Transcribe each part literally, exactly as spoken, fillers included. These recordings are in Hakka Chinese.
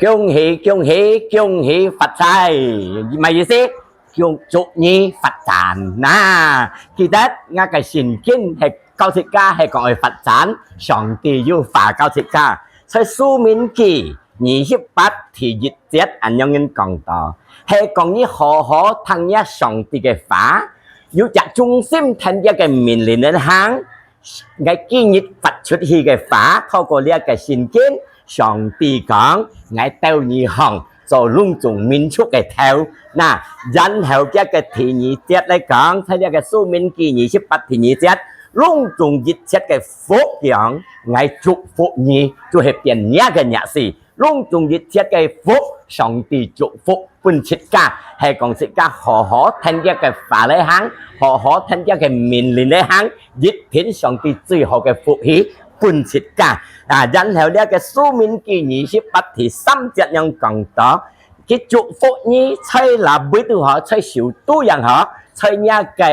恭喜恭喜恭喜發財，麼个意思？恭祝你發展。那記得𠊎个聖經係教自家係講愛發展，上帝有話教自家，在申命記二十八第一節恁樣講到，係講你好好聽這上帝个話，有隻忠心聽這个命令來行。𠊎今日發出去个話，透過這个聖經，上帝講，𠊎鬥你行做攏總民族个頭。那，然後這个第二節來講，在這个申命記二十八第二節，攏總一切个福講，𠊎祝福你，就係變若个若事。攏總一切个福，上帝祝福分自家，係講自家好好聽這个話來行，好好聽這个命令來行，一定上帝最好个福氣分自家。啊，然後這个申命記二十八第三節樣講到，佢祝福你在哪位都好，在首都也好，在若个，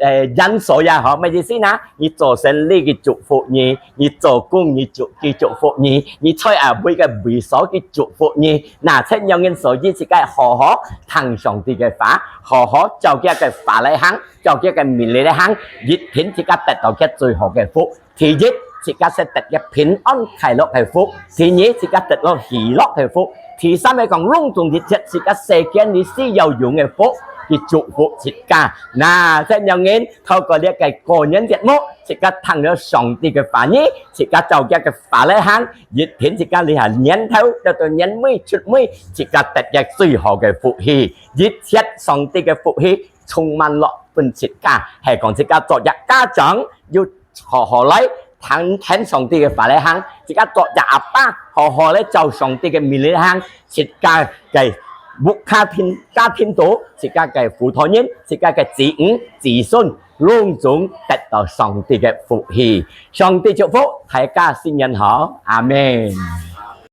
呃，診所也好，麼个意思呢？你做生理佢祝福你，你做工佢祝，佢祝福你，你在哪位个位所佢祝福你。那，恁樣个所以自家好好聽上帝个話，好好照佢个話來行，照佢个命令來行，一定自家得到佢最好个福。 第一，自家識得个平安快樂个福；第二，自家得到喜樂个福；第三个講，攏總一切自家世間裡需要用个福，佢祝福自家。那，恁樣人透過這个過年節目，自家聽了上帝个話語，自家照佢个話來行，一定自家這下年頭到到年尾出尾，自家得个最好个福氣。一切上帝个福氣充滿落分自家，係講自家做一家長，有 好好來聽，聽上帝个話來行，自家做一阿爸，好好來照上帝个命令行，自家个屋家庭，家庭肚，自家个屋頭人，自家个子女、子孫，攏總得到上帝个福氣。上帝祝福大家新年好，阿們。